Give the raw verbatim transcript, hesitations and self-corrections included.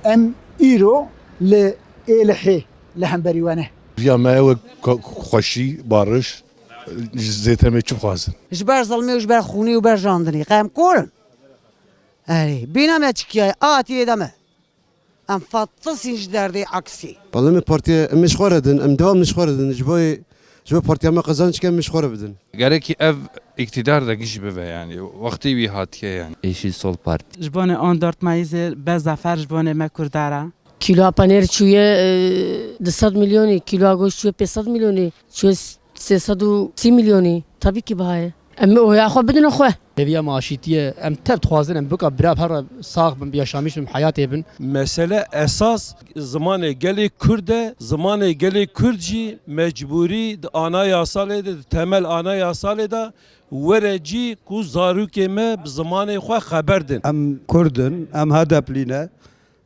Em îro li êlihê li hemberî we ne. Riya me ew e ku xweşî, bariş, zêtemê çi bixwazin. Ji ber zilmê û ji ber xûnî û ber jandinî qe em kor in. Erê, bîna me çikîyayê, a tiyê de me. Em fatisîn ji derdê aksî. Bala me partîye, em ji xwe re din, em dewam ji xwe re din. Ji bo, ji bo partîya me qezenc ke em ji xwe re bidin. Gerekî ev îktîdar de gişî bibe yanî. Wextê wî hatiye yanî. Yeşil Sol Parti. Ji bonê on dört Mayîsê be zafer ji bonê me Kurda ra. Kîloa panêr çûye e, di sed milyonî, kîloa goşt çûye pênc sed milyonî, çûye sê sed û sî milyonî. Tabî kî biha ye. Em ê oya xwe bidine xwe. Seviya maaşîtîye em tev dixwazin em bika bira her sax bin, yaşamîş bin, heyatê bin. Mesele esas zimanê gelê Kurd e. Zimanê gelê Kurd jî mecbûrî di anayasalê de, di temel anayasalê de were cî ku zarokê me bi zimanê xwe xeber din. Em Kurd in, em Hedeplî ne.